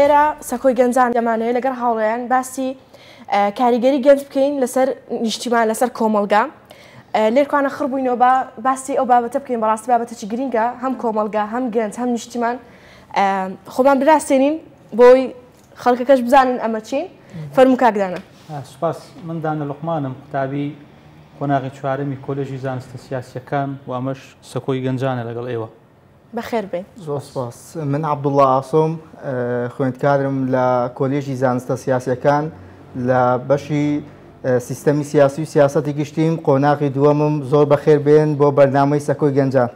ئێرە سەکۆی گەنجان دەمانەوێت لەگەڵ هاوڕێیان باسی کاریگەری گەنج بکەین لەسەر نیشتیمان، لەسەر کۆمەڵگا. لێرکانە خڕ بووینەوە با باسی ئەو بابەتە بکەین، بەڕاستی بابەتێکی گرینگە، هەم کۆمەڵگا هەم گەنج هەم نیشتیمان. خۆمان بناسێنین بۆی خەڵکەکەش بزانن ئەمە چین. فەرموو کاک دانا. سوپاس. من دانا لوقمانم، قوتابی قۆناغی چوارەمی کۆلێژی زانستە سیاسییەکان و ئەمەش سەکۆی گەنجانە لەگەڵ ئێوە. بەخێر بێن. زۆر سوپاس. من عەبدوڵڵا ئاسۆم، خوێندکارم لە کۆلێژی زانستە سیاسییەکان لە بەشی سیستەمی سیاسی و سیاسەتی گشتیم، قۆناغی دووەمم. زۆر بەخێر بێن بۆ بەرنامەی سەکۆی گەنجان.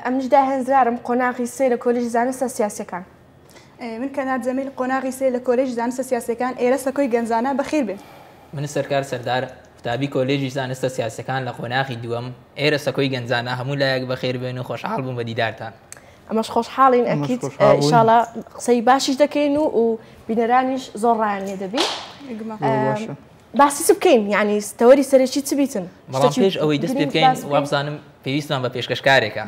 ئەمنیش داهێنزرارم، قۆناغی سێ لە کۆلێژی زانستە سیاسییەکان. من کەنار جەمیل، قۆناغی سێ لە کۆلێژی زانستە سیاسییەکان، ئێرە سەکۆی گەنجانە، بەخێر بێن. من سەرکار سەردار، قوتابی کۆلێژی زانستە سیاسییەکان لە قۆناغی دووەم، ئێرە سەکۆی گەنجانە، هەموو لایەک بەخێر بێن و خۆشحاڵ بووم بە دیدارتان. ئەمەش خۆشحاڵین ئەکید، ئینشاڵا قسەی باشیش دەکەین و بینەرانیش زۆر ڕایان لێ دەبی. باسی چ بکەین؟ یعنی تەوەری سەرەکی چ بیتن؟ بەڵام پێش ئەوەی دەست پێ بکەین وابزانم پێویستمان بە پێشکەشکارێکە.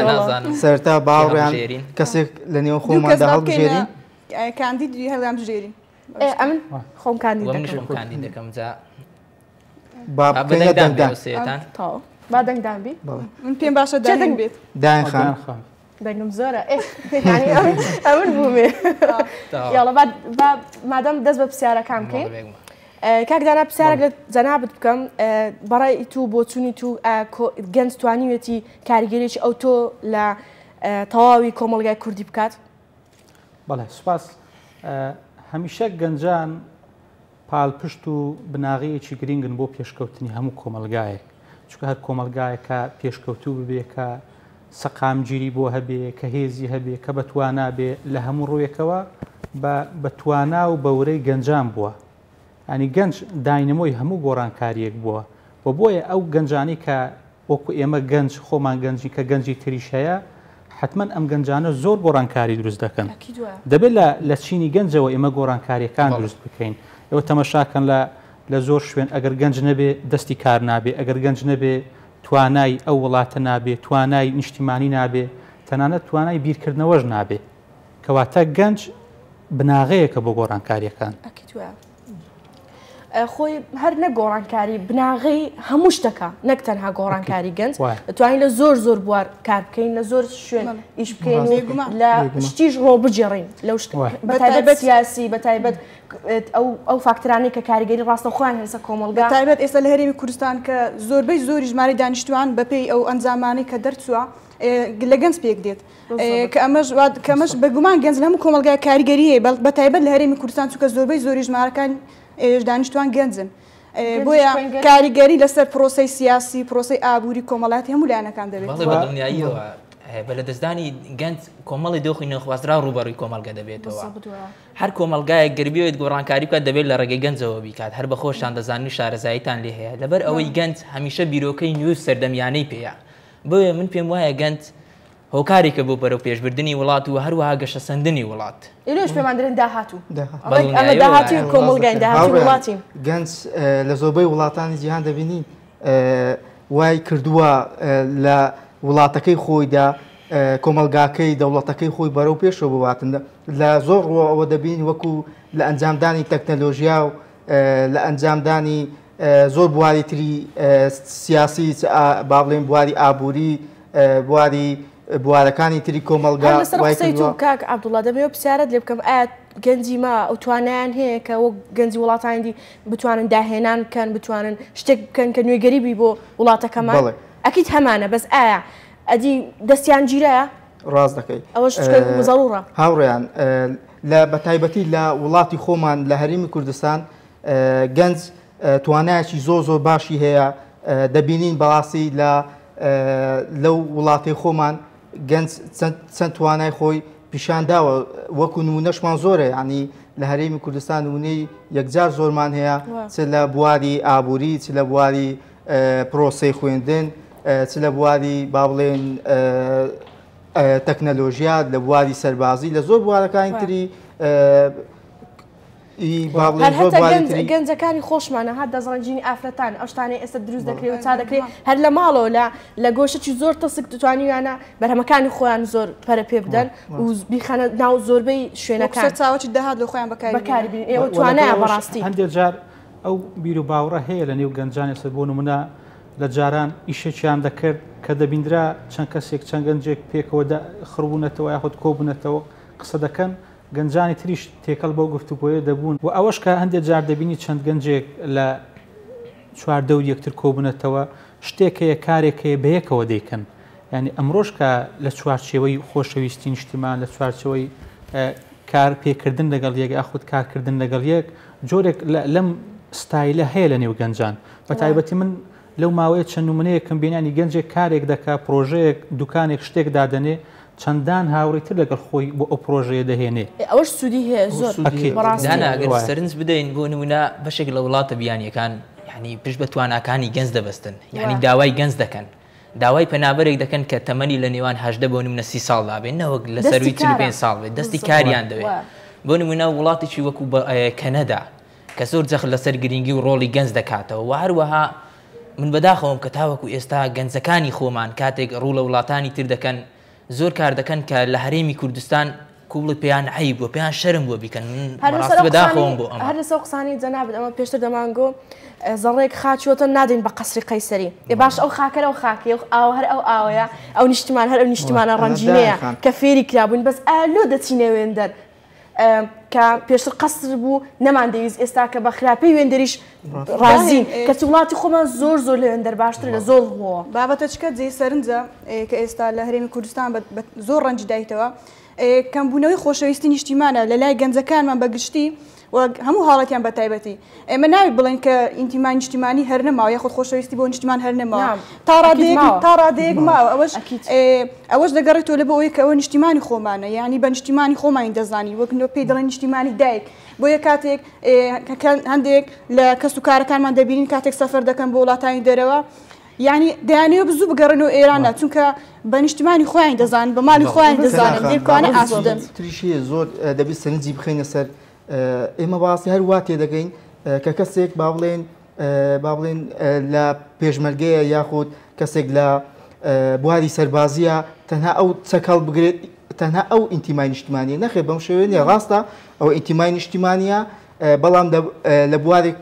نازانم سەرتا باوەڕیان کەسێک لە نێو خۆماندا هەڵبژێرین، کاندید هەڵیان بژێرین. ئەمن خۆم کاندید دەکەم. دەکەم جا با دەنگدان با دەنگدان بی. من پێم باشە دەنگ بێت. دایان خان. دەنگم زۆرە. یعنی ئەمن بوومێ. یاڵا با مادەم دەست بە پرسیارەکان بکەین. کاک دانا پرسیارێک لە جەنابت بکەم، بەڕای تو بۆچوونی تو گەنج توانیوێتی کاریگەریی ئەو تۆ لە تەواوی کۆمەڵگای کوردی بکات؟ بەڵێ سوپاس. هەمیشە گەنجان پاڵپشت و بناغەیەکی گرنگن بۆ پێشکەوتنی هەموو کۆمەلگایەک، چونکە هەر کۆمەلگایەکە پێشکەوتوو ببێ، کە سەقامگیری بۆ هەبێ، کە هێزی هەبێ، کە بەتوانا بێ لە هەموو ڕوویەکەوە بە توانا و بەورەی گەنجان بووە. ینی گەنج داینەمۆی هەموو گۆڕانکاریەک بووە و بۆیە ئەو گەنجانی کە وەکو ئێمە گەنج خۆمان گەنجی کە گەنجی تریش هەیە، حتمما ئەم گەنجانە زۆر گۆڕانکاری دروست دەکەن. دەبێت لە چینی گەنجەوە ئێمە گۆڕانکاریەکان دروست بکەین. ئێوە تەمەشاکەن لە زۆر شوێن ئەگەر گەنج نەبێ دەستی کار نابێ، ئەگەر گەنج نەبێ توانای ئەو وڵاتە نابێ، توانای نیشتیمانی نابێ، تەنانەت توانای بیرکردنەوەش نابێ. کەواتە گەنج بناغەیەکە بۆ گۆڕانکاریەکان. خۆی هەر نە گۆڕانکاری، بناغەی هەموو شتەکە، نەک تەنها گۆڕانکاری گەنج. توانین لە زۆر زۆر بوار کار بکەین، لە زۆر شوێن ئیش بکەین، لە شتیش ڕۆ بگێڕین لەو شت، بەتایبەت سیاسی، بەتایبەت ئەو فاکتەرانەی کە کاریگەری ڕاستەوخۆیان هەیە کۆمەڵگا. تایبەت ئێستا لە هەرێمی کوردستان کە زۆربەی زۆری ژمارەی دانیشتوان بەپێی ئەو ئەنجامانەی کە دەرچووە لە گەنج پێک دێت، کە ئەمەش بەگومان گەنج لە هەموو کۆمەڵگای کاریگەری هەیە، بە تایبەت لە هەرێمی کوردستان، چونکە زۆربەی زۆری ژمارەکان دانیشتوان گەنجن. بۆیە کاریگەری لەسەر پرۆسەی سیاسی، پرۆسەی ئابووری، کۆمەڵاتی هەموو لایەنەکان دەبێت. بەڵێ بەدڵنیاییەوە بە لەدەستدانی گەنج کۆمەڵی دۆخی نەخوازراو ڕووبەڕووی کۆمەڵگە دەبێتەوە. هەر کۆمەڵگایەک گەر بیەوێت گۆڕانکاری بکات دەبێت لە ڕێگەی گەنجەوە بیکات. هەر بە خۆشتان دەزانن و شارەزاییتان لێ هەیە، لەبەر ئەوەی گەنج هەمیشە بیرۆکەی نوێ و سەردەمیانەی پێیە. بۆیە من پێم وایە گەنج هۆکارێکە بۆ بەرەو پێشبردنی وڵات و هەروەها گەشەسەندنی وڵات. ئێرەش پێمان دەرێن داهاتوو. ئەمە داهاتووی کۆمەڵگاین، داهاتووی وڵاتین. گەنج لە زۆربەی وڵاتانی جیهان دەبینین وای کردووە لە وڵاتەکەی خۆیدا کۆمەلگاکەی دەوڵەتەکەی خۆی بەرەو پێشەوە بباتن. لە زۆر ڕووەوە دەبین وەکو لە ئەنجامدانی تەکنەلۆژیا و لە ئەنجامدانی زۆر بواری تری سیاسی، با بڵێن بواری ئابووری، بواری بوارەکانی تری کۆمەلگا. قسەی تو کاک عەبدوڵڵا دەمەوێت پرسیارت لێ بکەم، ئایا گەنجی ما ئەو توانایان هەیە کە وەک گەنجی وڵاتانی دی بتوانن داهێنان بکەن، بتوانن شتێک بکەن کە نوێگەری بی بۆ وڵاتەکەمان؟ ئەکید هەمانە، بەس ئایا ئەدی دەستیان گیرایە؟ ڕاست دەکەی. ئەوەش زەڕوڕە. هاوڕێیان، لە بەتایبەتی لە وڵاتی خۆمان لە هەرێمی کوردستان گەنج توانایەکی زۆر زۆر باشی هەیە. دەبینین بەڕاستی لە لەو وڵاتی خۆمان گەنج چەند توانای خۆی پیشان داوە. وەکو نمونەشمان زۆرە، ینی لە هەرێمی کوردستان نمونەی یەکجار زۆرمان هەیە، چ لە بواری ئابووری، چ لە بواری پرۆسەی خوێندن، چ لە بواری با بڵێن تەکنەلۆژیا، لە بواری سەربازی، لە زۆر بوارەکانی تری. ئی با هەر بڵێین زۆر هەتا بواری گەنج تری گەنجەکانی خۆشمانە هات دەستڕەنگینی ئافرەتان ئەو شتانەی ئێستا دروست دەکرێ و چا دەکرێ هەر لە ماڵەوە لە لە گۆشەکی زۆر تەسک توانیویانە بەرهەمەکانی خۆیان زۆر پەرە پێ بدەن و بیخەنە ناو زۆربەی وەک شوێنەکان سەرچاوەکی داهات لۆ خۆیان بەکاری بەکاری بێنن. بێنن. ئێوە وە لەگەڵ توانایە ئەوەش بەڕاستی. هەندێک جار ئەو بیر و باوڕە هەیە لە نێو گەنجان ئێستا بۆ نمونە لە جاران ئیشێکیان دەکرد کە دەبیندرا چەند کەسێک چەند گەنجێک پێکەوە خڕبوونەتەوە یاخود کۆبوونەتەوە قسە دەکەن گەنجانی تریش تێکەڵ بەو گفتوگۆیە دەبوون و ئەوەش کە هەندێک جار دەبینی چەند گەنجێک لە چواردەوری یەکتر کۆبوونەتەوە شتێک هەیە کارێک هەیە بەیەکەوە دەیکەن یانی ئەمڕۆش کە لە چوارچێوەی خۆشەویستی نیشتیمان لە چوارچێوەی کار پێکردن لەگەڵ یەک یاخود کارکردن لەگەڵ یەک جۆرێک لەم ستایلە هەیە لە نێو گەنجان بە تایبەتی من لەو ماوەیە چەند نمونەیەکم بینانی گەنجێک کارێک دەکا پرۆژەیەک دوکانێک شتێک دادەنێ چەندان هاوڕێی تر لەگەڵ خۆی بۆ ئەو پرۆژەیە دەهێنێ. ئەوەش سوودی هەیە زۆر بەڕاستی. دانا ئەگەر سەرنج بدەین بۆ نمونە بەشێک لە وڵاتە بیانیەکان یعنی پشت بە تواناکانی گەنج دەبەستن یعنی داوای گەنج دەکەن داوای پەنابەرێک دەکەن کە تەمەنی لە نێوان 18 بۆ نمونە 30 ساڵدا بێت نەوەک لە سەروی 45 ساڵ بێت دەستی کاریان دەوێت بۆ نمونە وڵاتێکی وەکو کەنەدا کە زۆر جەخت لەسەر گرنگی و ڕۆڵی گەنج دەکاتەوە و هەروەها من بەداخەوەم کە تاوەکو ئێستا گەنجەکانی خۆمان کاتێک ڕوو لە وڵاتانی تر دەکەن زۆر کار دەکەن کە لە هەرێمی کوردستان کوبڵی پێیان عەیب بووە پێیان شەرم بووە بیکەن من بەڕاستی بەداخەوەم بۆ ئەمە. هەر لەسەر قسانی جەنابت ئەمە پێشتر دەمانگۆ زەڕێک خاچوەتە نادەین بە قەسری قەیسەری ئێ باش ئەو خاکەر ئەو خاکەیە و ئاو هەر ئەو ئاوەیە ئەو نیشتمان هەر ئەو نیشتمانە ڕەنگینەیە کە فێری کرابووین بەس ئایا لۆ دەچینە وێندەر کە پێشتر قەسر بوو نەمان دەویست ئێستا کە بە خراپەی وێندەریش ڕازین کەچی وڵاتی خۆمان زۆر زۆر لە وێندەر باشترە لە زۆر ڕووەوە. بابەتەچکە جێی سەرنجە کە ئێستا لە هەرێمی کوردستان بە زۆر ڕەنجی دایتەوە کەمبوونەوەی خۆشەویستی نیشتیمانە لە لای گەنجەکانمان بە گشتی و هەموو هاوڵاتیان بە تایبەتی. ئێمە نابێت بڵێین کە ئینتیمای نیشتیمانی هەر نەماوە یاخود خۆشەویستی بۆ نیشتیمان هەر نەماوە. تا ڕادەیەک تا ڕادەیەک ماوە ئەوەش ئەوەش دەگەڕێتەوە لە بۆ ئەوەی کە ئەوە نیشتیمانی خۆمانە یعنی بە نیشتیمانی خۆمانی دەزانین وەک پێی دەڵێن نیشتیمانی دایک بۆیە کاتێک هەندێک لە کەس و کارەکانمان دەبینین کاتێک سەفەر دەکەن بۆ وڵاتانی دەرەوە یانی دەیانەوێت زوو بگەڕێنەوە ئێرانە چونکە بە نیشتمانی خۆیان دەزانن بە ماڵی خۆیان دەزانن دێکوانە ئاسوودەن. تریش هەیە زۆر دەبێت سەرنجی بخەینە سەر ئێمە باسی هەر وا تێدەگەین کە کەسێک با بڵێن با بڵێن لە پێشمەرگەیە یاخود کەسێک لە بواری سەربازیە تەنها ئەو چەک هەڵبگرێت تەنها ئەو ئینتیمای نیشتمانیە نەخێ بەم شێوەیە نیە ڕاستە ئەو ئینتیمای نیشتیمانیە بەڵام لە بوارێک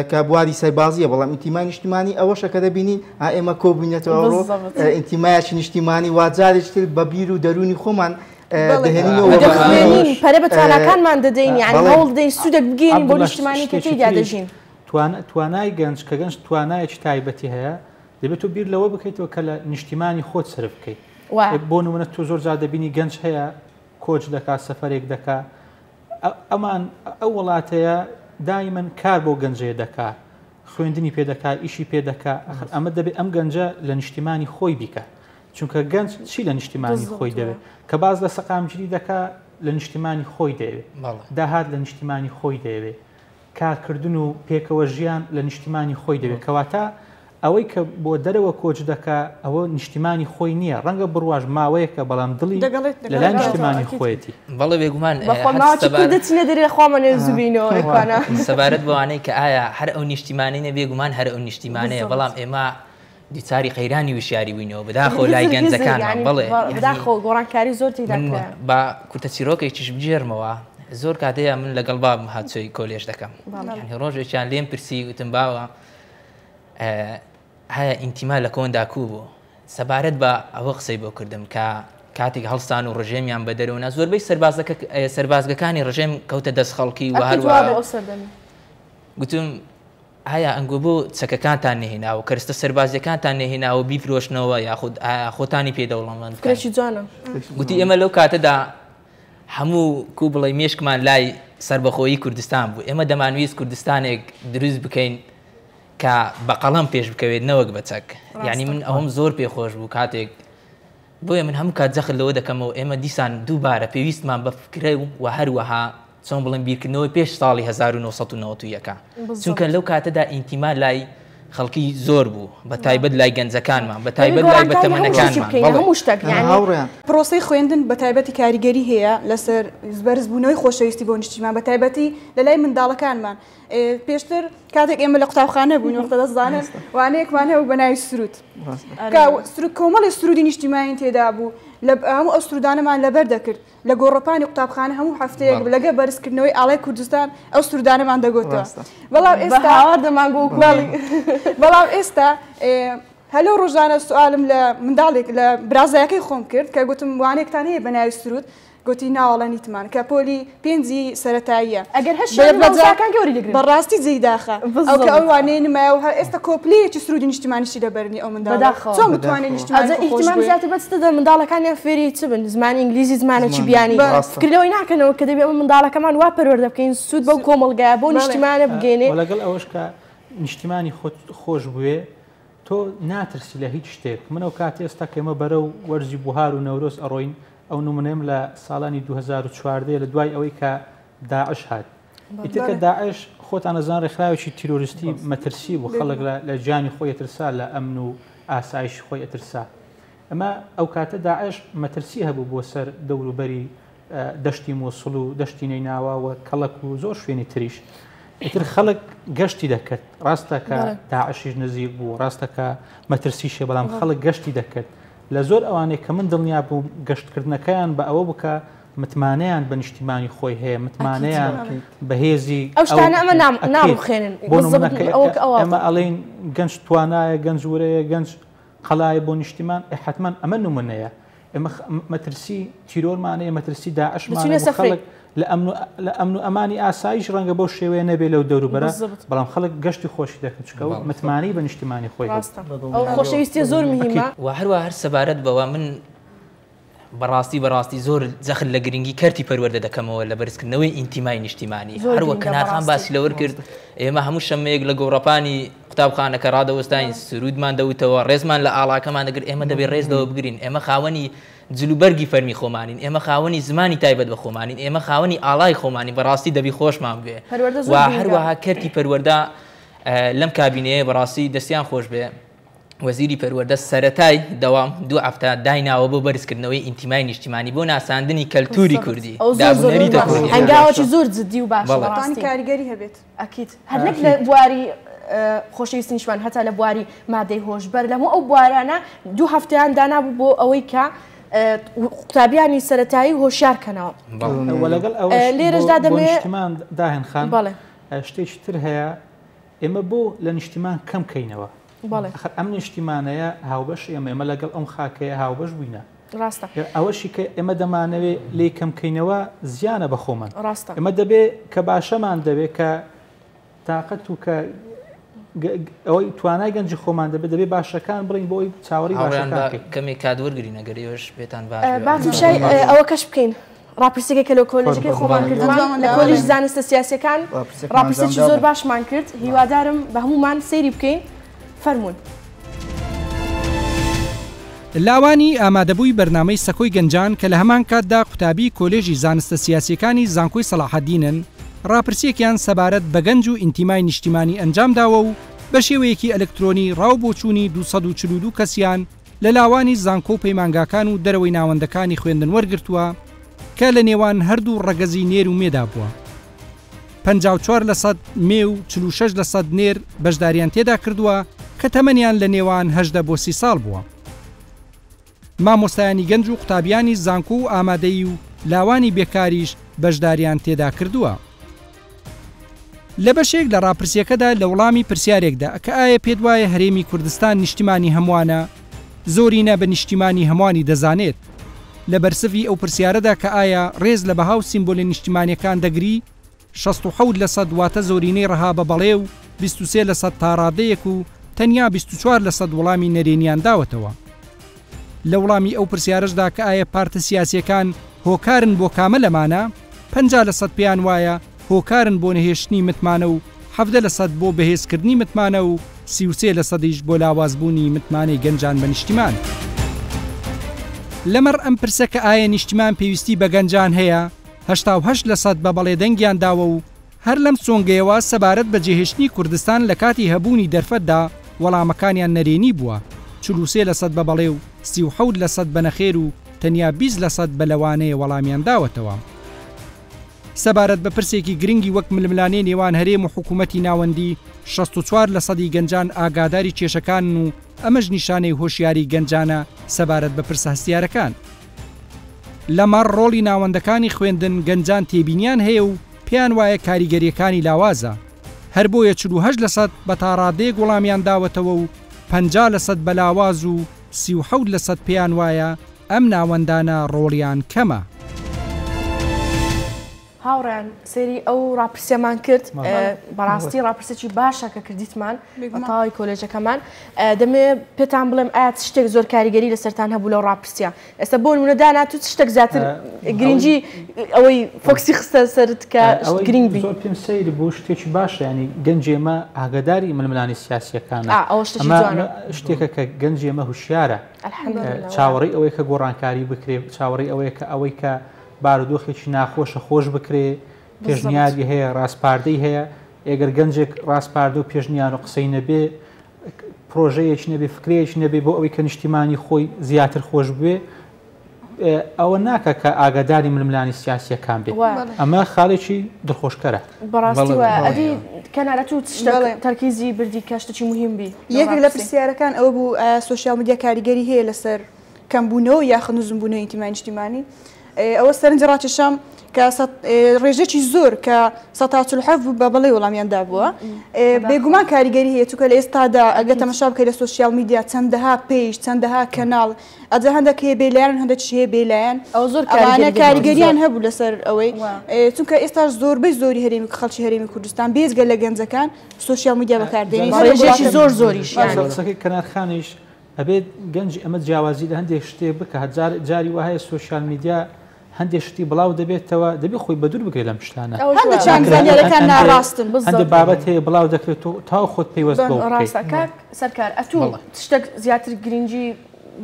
کە بواری سەربازیە بەڵام ئینتیمای نیشتیمانی ئەوەشە کە دەبینین ها ئێمە کۆبووینەتەوە ئەوڕۆ ئینتیمایەکی نیشتیمانی وا جارێکی تر بە بیر و دەروونی خۆمان دەهێنینەوە دەخوێنین پەرە بە تواناکانمان دەدەین یعنی هەوڵ دەدەین سوودێک بگەیەنین بۆ نیشتیمانی کە تێیدا دەژین. توانای گەنج کە گەنج توانایەکی تایبەتی هەیە دەبێت تۆ بیر لەوە بکەیتەوە کە لە نیشتیمانی خۆت سەرف بکەیت بۆ نمونە تۆ زۆر جار دەبینی گەنج هەیە کۆچ دەکات سەفەرێک دەکات ئەمان ئەو وڵاتەیە دایمەن کار بۆ گەنجەیە دەکا خوێندنی پێ دەکا ئیشی پێ دەکا ئەخر ئەمە دەبێ ئەم گەنجە لە نیشتیمانی خۆی بیکا چونکە گەنج چی لە نیشتیمانی خۆی دەوێت کە باز لە سەقامگیری دەکا لە نیشتیمانی خۆی دەیەوێت داهات لە نیشتیمانی خۆی دەیەوێت کارکردن و پێکەوە ژیان لە نیشتیمانی خۆی دەوێت کەواتە ئەوەی کە بۆ دەرەوە کۆچ دەکا ئەوە نیشتیمانی خۆی نییە ڕەنگە بڕواش ماوەیەکە بەڵام دڵی لەلای نیشتیمانی خۆیەتی. بەڵێ بێگومان بەخوا ماوەکی کورد دەچینە دەرێ لە خوامان زوو بینەوە ئێکوانە. سەبارەت بەوانەی کە ئایا هەر ئەو نیشتیمانەی نیە بێگومان هەر ئەو نیشتیمانەیە بەڵام ئێمە دووچاری قەیرانی وشیاری بووینەوە بەداخەوە لای گەنجەکانمان بەڵێ بەداخەوە گۆڕانکاری زۆر تێدا من کرا. با کورتە چیرۆکێکیش بگێڕمەوە زۆر کاتەیە من لەگەڵ بابم هاتچۆی کۆلێژ دەکەم یعنی ڕۆژێکیان لێم پرسی وتم باوە ئایا ئینتیما لە کۆندا کوو بوو؟ سەبارەت بە ئەوە قسەی بۆ کردم کە کاتێک هەڵسان و ڕژێمیان بە دەرەوە نا زۆربەی سەربازەکە سەربازگەکانی ڕژێم کەوتە دەست خەڵکی و هەروە گوتم ئایا ئەنگۆ بۆ چەکەکانتان نەهێناوە کەرستە سەربازیەکانتان نەهێناوە بیفرۆشنەوە یاخود ئایا خۆتانی پێ دەوڵەمەند فکرێکی جوانە. گوتی ئێمە لەو کاتەدا هەموو کو بڵێ مێشکمان لای سەربەخۆیی کوردستان بوو ئێمە دەمانویست کوردستانێک دروست بکەین کە بە قەڵەم پێش بکەوێت نەوەک بە چەک یعنی من ئەوەم زۆر پێخۆش بوو کاتێک بۆیە من هەموو کات جەخت لەوە دەکەمەوە ئێمە دیسان دووبارە پێویستمان بە فکرە و هەروەها چۆن بڵێم بیرکردنەوەی پێش ساڵی 1991 چونکە لەو کاتەدا ئینتیما لای خەڵکی زۆر بوو بە تایبەت لای گەنجەکانمان بە تایبەت لای بەتەمەنەکانمان. هەموو شتێک یانی. هاوڕێیان. پرۆسەی خوێندن بە تایبەتی کاریگەری هەیە لەسەر بەرزبوونەوەی خۆشەویستی بۆ نیشتیمان بە تایبەتی لە لای منداڵەکانمان. پێشتر کاتێک ئێمە لە قوتابخانە بووین وەختە دەزانن وانەیەکمان هەبوو بە ناوی سرود کە سرود کۆمەڵی سرودی نیشتیمانی تێدا بوو لە هەموو ئەو سرودانەمان لەبەر دەکرد لە گۆڕەپانی قوتابخانە هەموو هەفتەیەک لەگە بەرزکردنەوەی ئاڵای کوردستان ئەو سرودانەمان دەگوتەوە بەڵام ئێستا بەڵام ئێستا هەلۆ ڕۆژانە سوالم لە منداڵێک لە برازایەکەی خۆم کرد کە گوتم وانێکتان هەیە بە ناوی سرود گوتی ناوەڵا نیتمان کە پۆلی پێنجی سەرەتاییە. ئەگەر هەر شیعری مامۆستاکان گەوری دەگرن. بەڕاستی جێی داخە ئەو کە ئەو وانەیە نمایە و هەر ئێستا کۆپلەیەکی سروودی نیشتیمانیشی لەبەر نیە ئەو منداڵە بەداخەوە. چۆن بتوانێ نیشتیمانی ئەجە خۆ خۆش ئیهتیمام بوێ. زیاتر بە چ دەدەن منداڵەکانیان فێری چ بن زمانی ئینگلیزی زمانێکی بیانی ڕاستە. فکر لەوەی ناکەنەوە کە دەبێ ئەمە منداڵەکەمان وا پەروەردە بکەین سوود بەو کۆمەڵگایە بەو بەڵێ. نیشتیمانە بگەینێ. وە لەگەڵ ئەوەش کە نیشتیمانی خۆت خۆش بوێ تۆ ناترسی لە هیچ شتێک من ئەو کاتە ئێستا کە ئێمە بەرەو وەرزی بوهار و نەورۆز ئەڕۆین ئەو نمونەیەم لە ساڵانی 2014 لە دوای ئەوەی کە داعش هات ئیتر کە داعش خۆتان ئەزان ڕێکخراوێکی تیرۆریستی مەترسی بوو خەڵک لە گیانی خۆی ئەترسا لە ئەمن و ئاسایشی خۆی ئەترسا ئەمە ئەو کاتە داعش مەترسی هەبوو بۆ سەر دەوروبەری دەشتی مووسڵ و دەشتی نەیناوا و کەڵک و زۆر شوێنی تریش ئیتر خەڵک گەشتی دەکرد ڕاستە کە داعشیش نزیک بوو ڕاستە کە مەترسیشە بەڵام خەڵک گەشتی دەکرد لە زۆر ئەوانەی کە من دڵنیا بووم گەشتکردنەکەیان بە ئەوە بوو کە متمانەیان بە نیشتیمانی خۆی هەیە، متمانەیان بە هێزی ئەو شتانە ئەمە ناڕوخێنن. بۆ نمونە کە ئێمە ئەڵێین گەنج توانایە، گەنج ورەیە، گەنج قەڵایە بۆ نیشتیمان، ئێ حەتمەن ئەمە نمونەیە. ئێمە مەترسی تیرۆرمان هەیە، مەترسی داعشمان هەیە، خەڵک لە ئەمن و ئەمانی ئاسایش ڕەنگە بەو شێوەیە نەبێ لەو دەوروبەرە، بەڵام خەڵک گەشتی خۆشی دەکرد چونکە ئەو متمانەی بە نیشتیمانی خۆی هەبوو. ڕاستە ئەو خۆشەویستیە زۆر مهمە. وە هەروەها هەر سەبارەت بەوە من بەڕاستی بەڕاستی زۆر جەخت لە گرنگی کەرتی پەروەردە دەکەمەوە لە بەرزکردنەوەی ئینتیمای نیشتیمانی هەروەک کەنارخان باسی لەوە کرد ئێمە هەموو شەممەیەک لە گۆڕەپانی قوتابخانەکە ڕادەوەستاین سرودمان دەوتەوە ڕێزمان لە ئاڵاکەمان دەگرت ئێمە دەبێ ڕێز لەوە بگرین ئێمە خاوەنی جلوبەرگی فەرمی خۆمانین ئێمە خاوەنی زمانی تایبەت بە خۆمانین ئێمە خاوەنی ئاڵای خۆمانین بەڕاستی دەبی خۆشمان بوێ و هەروەها کەرتی پەروەردە لەم کابینەیە بەڕاستی دەستیان خۆش بێ وەزیری پەروەردە سەرەتای دەوام دوو هەفتە دایناوە بۆ بەرزکردنەوەی ئینتیمای نیشتیمانی بۆ ناساندنی کەلتوری کوردی دابونەریتە کوردیەکان. هەنگاوێکی زۆر جدی و باشە بەڕاستی. کاریگەری هەبێت. ئەکید هەر نەک لە بواری خۆشەویستی نیشتمان هەتا لە بواری مادەی هۆشبەر لە هەموو ئەو بوارانە دوو هەفتەیان دانابوو بۆ ئەوەی کە قوتابیانی سەرەتایی هۆشیار کەنەوە. وە لەگەڵ ئەوەش لێرەشدا بۆ دەمەوێ نیشتمان داهێن خان بەڵێ. شتێکی تر هەیە ئێمە بۆ لە نیشتیمان کەم کەینەوە بەڵێ. ئەخر ئەم نیشتیمانەیە هاوبەش ئێمە ئێمە لەگەڵ ئەم خاکەیە هاوبەش بووینە ڕاستە. ئەوەشی کە ئێمە دەمانەوێ لێی کەم کەینەوە زیانە بە خۆمان ڕاستە. ئێمە دەبێ کە باشەمان دەبێ کە تاقەت و کە ئەوەی توانای گەنجی خۆمان دەبێت دەبێ باشەکان بڵین بۆ ئەوی چاوەڕی هاوڕێیان باشەکان با بکەین. کەمێک کات وەرگرین ئەگەر ئێوەش پێتان باش بێ. با تمشای ئەوە کەش بکەین. ڕاپرسیەکە کە لە کۆلێژەکەی خۆمان کردمان لە کۆلێژی زانستە سیاسیەکان ڕاپرسیەکی زۆر باشمان کرد هیوادارم بە هەمومان سەیری بکەین فەرموون. لاوانی ئامادەبووی بەرنامەی سەکۆی گەنجان کە لە هەمان کاتدا قوتابی کۆلێژی زانستە سیاسیەکانی زانکۆی سەڵاحەدینن ڕاپرسیەکیان سەبارەت بە گەنج و ئینتیمای نیشتیمانی ئەنجامداوە و بە شێوەیەکی ئەلکترۆنی ڕاو بۆچوونی 242 کەسیان لە لاوانی زانکۆ و پەیمانگاکان و دەرەوەی ناوەندەکانی خوێندن وەرگرتووە کە لە نێوان هەردوو ڕەگەزی نێر و مێدا بووە. 54 لەسەد مێ و 46 لەسەد نێر بەشداریان تێدا کردووە کە تەمەنیان لە نێوان 18 بۆ 30 ساڵ بووە. مامۆستایانی گەنج و قوتابیانی زانکۆ و ئامادەیی و لاوانی بێکاریش بەشداریان تێدا کردووە. لە بەشێک لە ڕاپرسییەکەدا لە وڵامی پرسیارێکدا کە ئایا پێت وایە هەرێمی کوردستان نیشتیمانی هەمووانە؟ زۆرینە بە نیشتیمانی هەمووانی دەزانێت. لە بەرسڤی ئەو پرسیارەدا کە ئایا ڕێز لە بەها و سیمبۆلە نیشتیمانییەکان دەگری؟ 67 لەسەد واتە زۆرینەی ڕەها بە بەڵێ و 23 لەسەد تاڕادەیەک و تەنیا 24 لەسەد وڵامی نەرێنیان داوەتەوە. لە وڵامی ئەو پرسیارەشدا کە ئایا پارتە سیاسییەکان هۆکارن بۆ کامە لەمانە، 50 لەسەد پێیان وایە هۆکارن بۆ نەهێشتنی متمانە و 17 لەسەد بۆ بەهێزکردنی متمانە و 33 لەسەدیش بۆ لاوازبوونی متمانەی گەنجان بە نیشتیمان. لەمەڕ ئەم پرسە کە ئایا نیشتیمان پێویستی بە گەنجان هەیە، 88 لەسەد بە بەڵێ دەنگیان داوە و هەر لەم سۆنگەیەوە سەبارەت بە جێهێشتنی کوردستان لە کاتی هەبوونی دەرفەتدا وەڵامەکانیان نەرێنی بووە، 43 لەسەد بە بەڵێ و 37 لەسەد بە نەخێر و تەنیا 20 لەسەد بە لەوانەیە وەڵامیان داوەتەوە. سەبارەت بە پرسێکی گرنگی وەک ململانێ نێوان هەرێم و حکوومەتی ناوەندی، 64 لەسەدی گەنجان ئاگاداری کێشەکانن و ئەمەش نیشانەی هۆشیاری گەنجانە سەبارەت بە پرسە هەستیارەکان. لەمەڕ ڕۆڵی ناوەندەکانی خوێندن گەنجان تێبینیان هەیە و پێیان وایە کاریگەرییەکانی لاوازە، هەر بۆیە 48 لەسەد بە تاڕادەیەک وەڵامیان داوەتەوە و 50 لەسەد بە لاواز و 37 لەسەد پێیان وایە ئەم ناوەندانە ڕۆڵیان کەمە. هاوڕێیان سەیری ئەو ڕاپرسیەمان کرد بەڕاستی ڕاپرسێکی باشە کە کردیتمان بە تەواوی کۆلێژەکەمان دەمێ پێتان بڵێم ئایا چ شتێک زۆر کاریگەری لەسەرتان هەبوو لەو ڕاپرسیە ئێستا بۆ نمونە دانا تو چ شتێک زیاتر گرنگی ئەوەی focus ی خستە سەرت کە گرنگ بی زۆر پێم سەیر بوو شتێکی باشە ینی گەنجی ئێمە ئاگاداری ململانی سیاسیەکانە ئەمە شتێکە کە گەنجی ئێمە هوشیارە چاوەڕێی ئەوەی کە گۆڕانکاری بکرێ چاوەڕێی ئەوەیە کە ئەوەی کە بارودۆخێکی ناخۆشە خۆش بکرێ، پێشنیاری هەیە، ڕاسپاردەی هەیە، ئێگەر گەنجێک ڕاسپاردە و پێشنیار و قسەی نەبێ، پرۆژەیەکی نەبێ، فکرەیەکی نەبێ بۆ ئەوەی کە نیشتیمانی خۆی زیاتر خۆش بوێ، ئەوە ناکە کە ئاگاداری ململانی سیاسیەکان بێ. ئەمە خاڵێکی دڵخۆشکەرە. بەڕاستی وایە. ئەدی کەنارە تو چ شتێک تەرکیزی بردی کە شتێکی موهیم بی؟ یەکێک لە پرسیارەکان ئەوە بوو ئایا سۆشیال میدیا کاریگەری هەیە لەسەر کەمبوونەوە یاخود نزمبوونەوەی ئینتیمای نیشتیمانی ئەوە سەرنجی ڕاکێشام کە ڕێژەکی زۆر کە 147 بوو بە بەڵێ وەڵامیان دابووە بێگومان کاریگەری هەیە چونکە لە ئێستادا ئەگەر تەمەشا بکەی لە سۆشیال میدیا چەندەها page چەندەها کەناڵ ئەجا هەندێک هەیە بێلایەن هەندێکیش هەیە بێلایەن ئەوە زۆر ئەوانە کاریگەری کاریگەریان هەبوو لەسەر ئەوەی چونکە ئێستاش زۆربەی زۆری هەرێمی خەڵکی هەرێمی کوردستان بێجگە لە گەنجەکان سۆشیال میدیا بەکاردێنین ڕێژەیەکی زۆر زۆریش قسەکەی کەنارخانیش ئەبێت گەنجی ئەمە جیاوازی لە هەندێک شتێ بکە جار جاری وا هەیە سۆشیال میدیا هەندێک شتی بڵاو دەبێتەوە دەبێت خۆی بەدوور بگرێت لەم شتانە هەندێکیان زانیاریەکان ناڕاستن هەندێک بابەت هەیە بڵاو دەکرێت و تاو خۆت پەیوەست بەو بکەیت. ڕاستە کاک سەرکار ئەتوو شتێک زیاتر گرنگی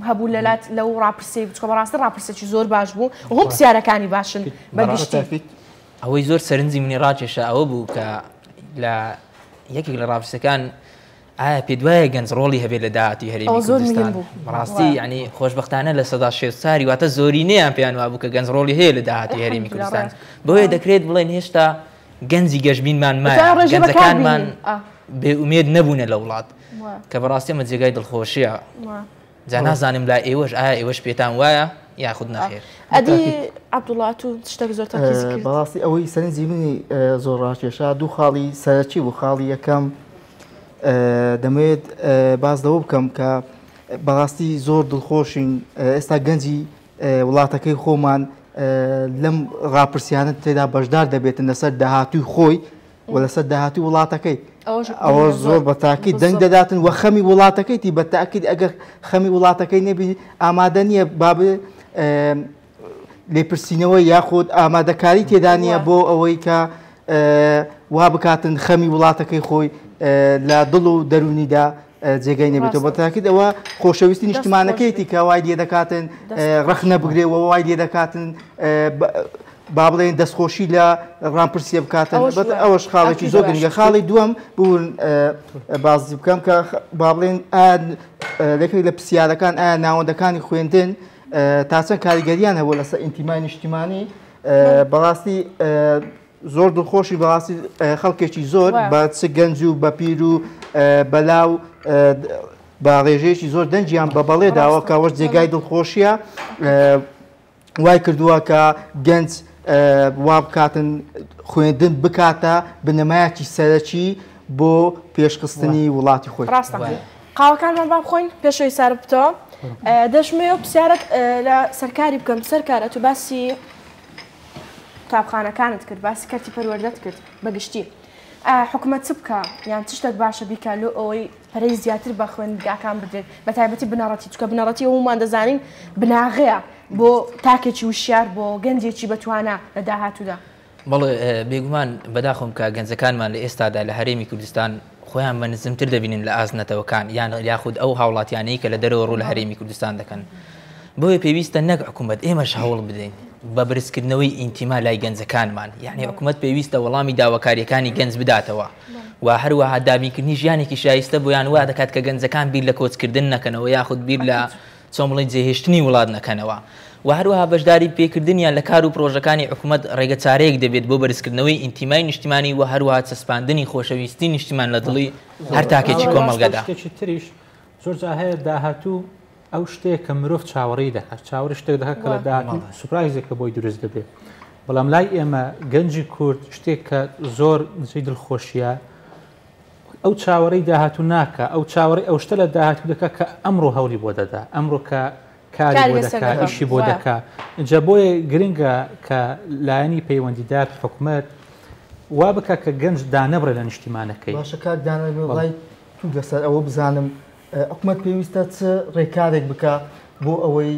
هەبوو لەلات لەو ڕاپرسیەی بچکە بەڕاستی ڕاپرسێکی زۆر باش بوو و هەم پرسیارەکانی باشن بەگشتی. ئەوەی زۆر سەرنجی منی ڕاکێشا ئەوە بوو کە لە یەکێک لە ڕاپرسیەکان ئایا پێت وایە گەنج ڕۆڵی هەبێت لە داهاتووی هەرێمی کوردستان؟ بەڕاستی یانی خۆشبەختانە 64% واتە زۆرینەیان پێیان وابوو کە گەنج ڕۆڵی هەیە لە داهاتووی هەرێمی کوردستان. بۆیە دەکرێت بڵێن هێشتا گەنجی گەشبینمان مایە، گەنجەکانمان بێ ئومێد نەبوونە لە وڵات کە بەڕاستی ئەمە جێگای دڵخۆشیە. جا نازانم لای ئێوەش ئایا ئێوەش پێتان وایە یاخود نەخێر؟ ئەدی عەبدوڵا تو شتێک زۆر تەرکیزی کرد. بەڕاستی ئەوەی سەرنجی منی زۆر ڕاکێشا دوو خاڵی سەرەکی بوو خاڵی یەکەم دەمەوێت باس لەوە بکەم کە بەڕاستی زۆر دڵخۆشین ئێستا گەنجی وڵاتەکەی خۆمان لەم ڕاپرسیانە تێدا بەشدار دەبێتن لەسەر داهاتووی خۆی و لەسەر داهاتوی وڵاتەکەی ئەوە زۆر بە تاکید دەنگ دەداتن و خەمی وڵاتەکەیتی بە تاکید ئەگەر خەمی وڵاتەکەی نەبی ئامادە نییە باب لێپرسینەوە یاخود ئامادەکاری تێدا نییە بۆ ئەوەی کە وا بکاتن خەمی وڵاتەکەی خۆی لە دڵ و دەرونیدا جێگەی نەبێتەوە بە تاکید ئەوە خۆشەویستی نیشتمانەکەیتی کە وای لێ دەکاتن ڕەخنە بگرێ و وای لێ دەکاتن با بڵێین دەستخۆشی لە ڕاپرسیە بکاتن ئەوەش خاڵێکی زۆر گرنگە خاڵی دووەم بوون بازی بکەم کە با بڵێن لەکێک لە پرسیارەکان ئایا ناوەندەکانی خوێندن تا چەند کاریگەریان هەبوو لەسەر ئینتیمای نیشتیمانی بەڕاستی زۆر دڵخۆشی بەڕاستی خەڵکێکی زۆر بە چ گەنج و بە پیر و بەلا و بە ڕێژەیەکی زۆر دەنگیان بە بەڵێ داوە کە ئەوەش جێگای دڵخۆشیە وای کردووە کە گەنج وا بکاتن خوێندن بکاتە بنەمایەکی سەرەکی بۆ پێشخستنی وڵاتی خۆی. ڕاستە قاوەکانمان با بخۆین پێشەوەی سارد بتەوە دەشمەوە پرسیارێک لە سەرکاری بکەم سەرکار ئەتو باسی قوتابخانەکانت کرد باسی کەرتی پەروەردەت کرد بەگشتی حکومەت چ بکە یان چ شتێک باشە بیکا لۆ ئەوەی پەرەی زیاتر بە خوێندگاکان بدرێت بە تایبەتی بنەڕەتی چونکە بنەڕەتی هەموومان دەزانین بناغەیە بۆ تاکێکی وشیار بۆ گەنجێکی بەتوانا لە داهاتوودا. بەڵێ بێگومان بەداخەوەم کە گەنجەکانمان لە ئێستادا لە هەرێمی کوردستان خۆیان بە نزمتر دەبینن لە ئاست نەتەوەکان یان یاخود ئەو هاوڵاتیانەی کە لە دەرەوە ڕوو لە هەرێمی کوردستان دەکەن بۆیە پێویستە نەک حکوومەت ئێمەش هەوڵ بدەین. بە بەرزکردنەوەی ئینتیما لای گەنجەکانمان، یەعنی حکومەت پێویستە وەڵامی داواکارییەکانی گەنج بداتەوە و هەروەها دابینکردنی ژیانێکی شایستە بۆیان وا دەکات کە گەنجەکان بیر لە کۆچکردن نەکەنەوە یاخود بیر لە چۆن بڵێین جێهێشتنی وڵات نەکەنەوە و هەروەها بەشداری پێکردنیان لە کار و پرۆژەکانی حکومەت ڕێگە چارەیەک دەبێت بۆ بەرزکردنەوەی ئینتیمای نیشتیمانی و هەروەها چەسپاندنی خۆشەویستی نیشتیمان لە دڵی هەر تاکێکی کۆمەڵگەدا. شتێکی تریش زۆر جار هەیە داهاتوو ئەو شتەیە کە مرۆڤ چاوەڕێی دەکات، چاوەڕێی شتێک دەکات کە لە داهاتوو سوپرایزێکە بۆی دروست دەبێت. بەڵام لای ئێمە گەنجی کورد شتێک کە زۆر جێی دڵخۆشیە ئەو چاوەڕێی داهاتوو ناکا، ئەو چاوەڕێی ئەو شتە لە داهاتوو دەکا کە ئەمڕۆ هەوڵی بۆ دەدا، ئەمڕۆ کە کاری بۆ دەکا، ئیشی بۆ دەکا. ئینجا بۆیە گرنگە کە لایەنی پەیوەندیدار حکومەت وا بکا کە گەنج دانەبڕێ لە نیشتیمانەکەی. باشە کاک دانا ڕای تو لەسەر ئەوە بزانم حکومەت پێویستە چ ڕێکارێک بکا بۆ ئەوەی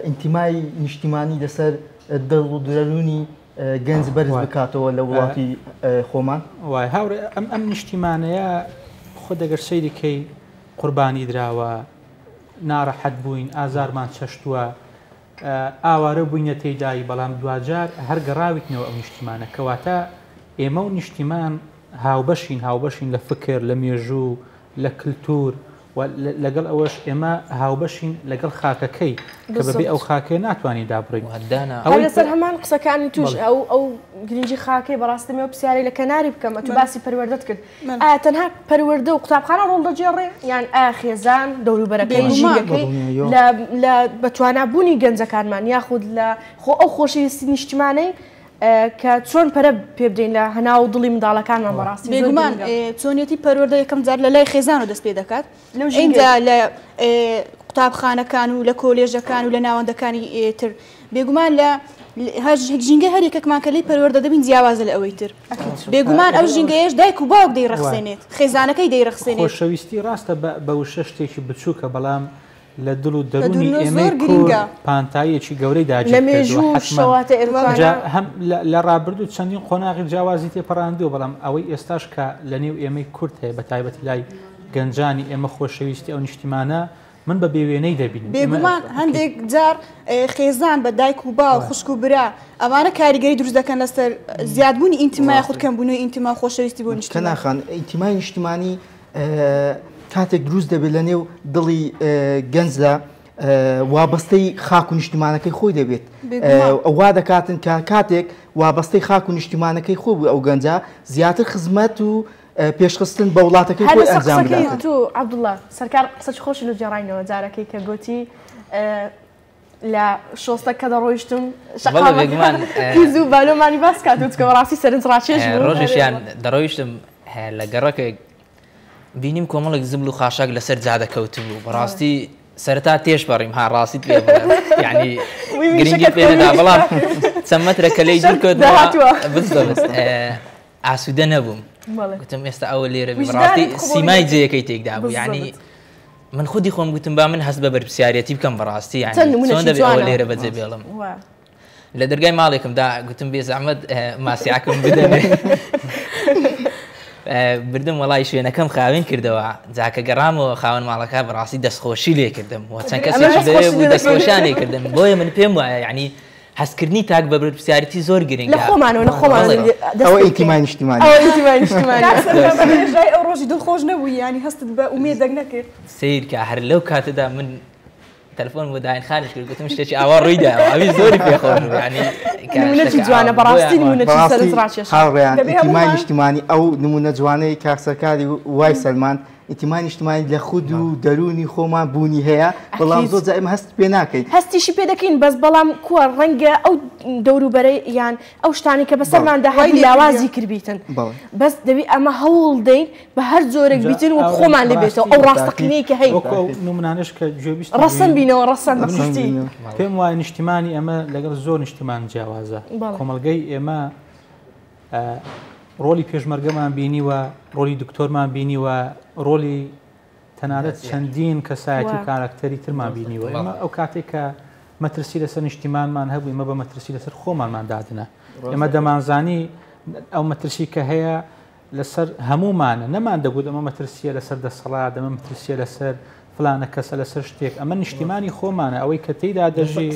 ئینتیمای نیشتیمانی لەسەر دڵ و دەروونی گەنج بەرز بکاتەوە لە وڵاتی خۆمان؟ وای هاوڕێ ئەم ئەم نیشتیمانەیە خۆ دەگەر سەیری کەی قوربانی دراوە ناڕەحەت بووین ئازارمان چەشتووە ئاوارە بووینە تێیدای بەڵام دواجار هەر گەڕاویتنەوە ئەو نیشتیمانە کەواتە ئێمە و نیشتیمان هاوبەشین هاوبەشین لە فکر لە مێژوو لە کلتور و لەگەڵ ئەوەش ئێمە هاوبەشین لەگەڵ خاکەکەی کە بەبێ ئەو خاکەیە ناتوانین دابڕین. هەر لەسەر هەمان قسەکانی توش ئەو ئەو گرنگی خاکەی بەڕاستی ئەو پرسیارەی لە کەناری بکەم ئەتوو باسی پەروەردەت کرد ئایا تەنها پەروەردە و قوتابخانە ڕۆڵ دەگێڕێ یان ئایا خێزان دەوروبەرەکەی ژینگەکەی لە لە بەتوانابوونی گەنجەکانمان یاخود لە خۆ ئەو خۆشەویستی نیشتمانەی کە چۆن پەرە پێ بدەین لە هەناو دڵی منداڵەکانمان بەڕاستی زۆر بێگومان گرنگە. چۆنیەتی پەروەردە یەکەم جار لە لای خێزانەوە دەست پێ دەکات لەو ژینگەیە. ئینجا لە قوتابخانەکان و لە کۆلێژەکان و لە ناوەندەکانی تر بێگومان لە هەر ژینگەی هەر یەکێکمان کە لێی پەروەردە دەبین جیاوازە لە ئەوەی تر بێگومان ئەو ژینگەیەش دایک و باوک دەیڕەخسێنێت خێزانەکەی دەیڕەخسێنێت. خۆشەویستی ڕاستە بە وشە شتێکی بچووکە بەڵام لە دڵ و دەروونی ئێمەی کورد پانتاییەکی گەورەی داگیر کردووە حەتمەن جا هەم لە ڕابردوو چەندین قۆناغی جیاوازی تێپەڕاندووە بەڵام ئەوەی ئێستاش کە لە نێو ئێمەی کورد هەیە بە تایبەتی لای گەنجانی ئێمە خۆشەویستی ئەو نیشتیمانە من بە بێوێنەی دەبینم. بێگومان هەندێک جار خێزان بە دایک و باوک خوشک و برا ئەمانە کاریگەری دروست دەکەن لەسەر زیادبوونی ئینتیما یاخود کەمبوونەوەی ئینتیما و خۆشەویستی بۆ نیشتیمان. کەنا خان ئینتیمای نیشتیمانی کاتێک دروست دەبێت لە نێو دڵی گەنجدا وابەستەی خاک و نیشتیمانەکەی خۆی دەبێت وا دەکاتن کە کاتێک وابەستەی خاک و نیشتیمانەکەی خۆ بوو ئەو گەنجە زیاتر خزمەت و پێشخستن بە وڵاتەکەی خۆی ئەنجام بدات. تو عەبدوڵڵا سەرکار قسەی خۆشی لە جێڕاینەوە جارەکەی کە گوتی لە شۆستە کە دەڕۆیشتم شەقامەکان پیز و بالۆمانی باس کات و چکە بەڕاستی سەرنج ڕاکێش بوو. ڕۆژێکیان دەڕۆیشتم لە گەڕەکێک بینیم کۆمەڵێک زبل و خاشاک لەسەر جادە کەوتبوو بەڕاستی سەرەتا تێش پەڕیم ها ڕاستیت پێ بڵێم یعنی گرنگی پێ نەدا بەڵام چەند مەترە کە لێی دوور کەوتمەوە بزەبت ئاسوودە نەبووم گوتم ئێستا ئەوە لێرە بی بەڕاستی سیمای جێیەکەی تێکدا بوو یعنی من خودی خۆم گوتم با من هەست بە بەرپرسیارەتی بکەم بەڕاستی یعنی چۆن دەبێ ئەوە لێرە بەجێ بێڵم لە دەرگای ماڵێکم دا گوتم بێ زەحمەت ماسیعەکەم بدەنێ بردم وەڵای شوێنەکەم خاوێن کردەوە جاکە گەڕامەوە خاوەن ماڵەکە بەڕاستی دەستخۆشی لێ کردم و چەند کەسێکی لەوێ بوو دەستخۆشیان لێ کردم بۆیە من پێم وایە یعنی هەستکردنی تاک بە بەرپرسیارێتی زۆر گرنگە. لە خۆمانەوە لە خۆمانەوە دەست ئەوە ئینتیمای نیشتیمانی. ئەوە ئینتیمای نیشتیمانی. کاک سەرکار بە درێژایی ئەو ڕۆژی دڵخۆش نەبووی یانی هەستت بە ئومێدێک نەکرد؟ سەیرکە هەر لەو کاتەدا من تەلەفۆن بۆ داین خانیش کرد گوتم شتێکی ئاوا ڕووی داوە ئەوی زۆری پێ خۆش بوو یانی نمونەکی جوانە بەڕاستی نمونەکی سەرنجڕاکێشە. هاوڕێیان ئینتیمای نیشتیمانی ئەو نمونە جوانەی کاک سەرکاری وای سەلماند ئینتیمای نیشتمانی لە خود و دەروونی خۆمان بوونی هەیە، بەڵام زۆر جار ئێمە هەست پێ ناکەین. هەستیشی پێ دەکەین بەس بەڵام کووە ڕەنگە ئەو دەوروبەرەی یان ئەو شتانەی کە بەسەرماندا هەبوو لاوازی کردبیتن، بەس دەبی ئەمە هەوڵ دەین بە هەر جۆرێک بیتن و خۆمان لێ بێتەوە ئەو ڕاستەقینەی کە هەین. وەکو ئەو نمونانەش کە گوێبیست بووین، ڕەسەن بینەوە ڕەسەن بە کورتی. پێم وایە نیشتیمانی ئێمە لەگەڵ زۆر نیشتیمان جیاوازە، کۆمەڵگەی ئێمە ڕۆڵی پێشمەرگەمان بینیوە، ڕۆڵی دکتۆرمان بینیوە، ڕۆڵی تەنانەت چەندین کەسایەتی و کاراکتەری ترمان بینیوە. ئێمە ئەو کاتێک کە مەترسی لەسەر نیشتیمانمان هەبوو، ئێمە بە مەترسی لەسەر خۆمانمان دادنا. ئێمە دەمانزانی ئەو مەترسی کە هەیە لەسەر هەموومانە، نەمان دەگوت ئەمە مەترسیە لەسەر دەسەڵات، ئەمە مەترسیە لەسەر فلانە کەسە لەسەر شتێک ئەمە نیشتیمانی خۆمانە ئەوەی کە تێیدا دەژی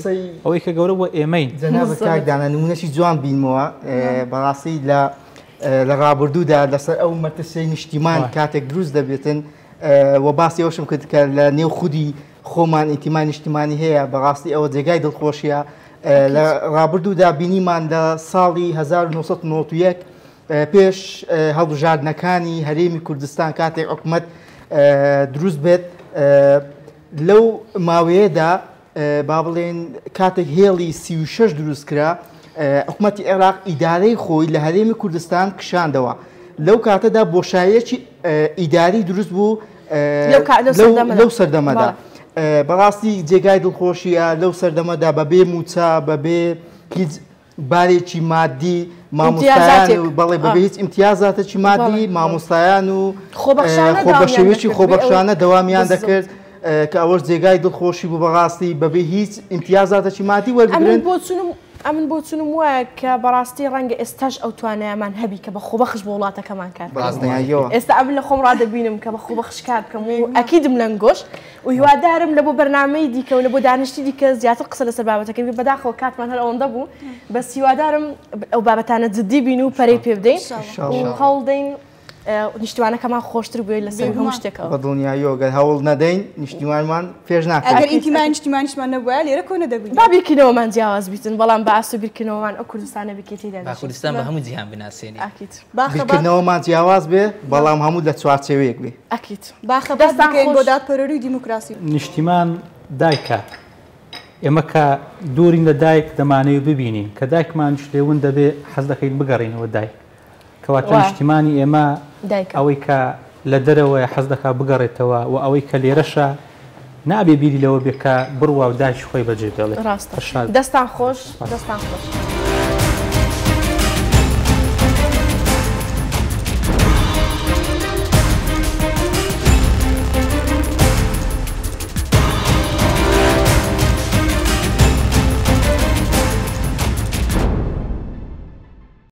ئەوەی کە گەورە بووە ئێمەین. جەنابت کاک دانا نمونەشی جوان بینمەوە بەڕاستی لە لە ڕابردوودا لەسەر ئەو مەترسیەی نیشتیمان کاتێک دروست دەبێتن و باسی ئەوشم کرد کە لە نێو خودی خۆمان ئینتیمای نیشتیمانی هەیە بەڕاستی ئەوە جێگای دڵخۆشیە لە ڕابردوودا بینیمان لە ساڵی 1991 پێش هەڵبژاردنەکانی هەرێمی کوردستان کاتێک حکومەت دروست بێت لەو ماوەیەدا با بڵێن کاتێک هێڵی 36 دروست کرا حکومەتی عێراق ئیدارەی خۆی لە هەرێمی کوردستان کشاندەوە لەو کاتەدا بۆشایەکی ئیداری دروست بوو لەو سەردەمەدا بەڕاستی جێگای دڵخۆشیە لەو سەردەمەدا بەبێ موچە بەبێ هیچ بارێکی مادی مامۆستایان و بەڵێ بەبێ هیچ ئیمتیازاتێکی مادی مامۆستایان و خۆ بە شێوەیەکی خۆبەخشانە دەوامیان دەکرد کە ئەوەش جێگای دڵخۆشی بوو بەڕاستی بەبێ هیچ ئیمتیازاتێکی مادی وەربگرن. ئەمن بۆچونم وایە کە بەڕاستی ڕەنگە ئێستاش ئەو توانایەمان هەبی کە بە خۆبەخش بۆ وڵاتەکەمان کار بکەین. ئێستا ئەمن لە خۆم ڕادەبینم کە بە خۆبەخش کار بکەم و ئەکیدم لەنگۆش و هیوادارم لە بۆ بەرنامەی دیکە و لە بۆ دانیشتی دیکە زیاتر قسە لەسەر بابەتەکە بکەین. بەداخەوە کاتمان هەر ئەوەندە بوو، بەس هیوادارم ئەو بابەتانە جدی بین و پەرەی پێ بدەین و هەوڵ دەین نیشتیمانەکەمان خۆشتر بوێت لەسەر هەموو شتێکەوە. بە دڵنیاییەوە گەر هەوڵ نەدەین نیشتیمانمان پێش ناکەوێت. ئەگەر ئینتیمای نیشتیمانیشمان نەبوایە لێرە کۆ نەدەبووین. با بیرکردنەوەمان جیاواز بیتن بەڵام بە ئاسۆ بیرکردنەوەمان ئەو کوردستانە بی کە تێیدا با دەژین. کوردستان بە هەموو جیهان بناسێنین. ئەکید. با خەبات. بیرکردنەوەمان جیاواز بێ بەڵام هەموو لە چوارچێوەیەک بێ. ئەکید. با خەبات دەستان بکەین بۆ خۆش. دادپەروەری و دیموکراسی. نیشتیمان دایکە. ئێمە کە دوورین لە دایک دەمانەوێ ببینین، کە دایکمانیش لێ ون دەبێ حەز دەکەین بگەڕێینەوە دایک. کەواتە نیشتیمانی ئێمە ئەوەی کە لە دەرەوەیە حەز دەکا بگەڕێتەوە و ئەوەی کە لێرەشە نابێ بیری لەوە بێ کە بڕوا و دایکی خۆی بەجێ بێڵێ. ڕاستە. دەستان خۆش. دەستان خۆش.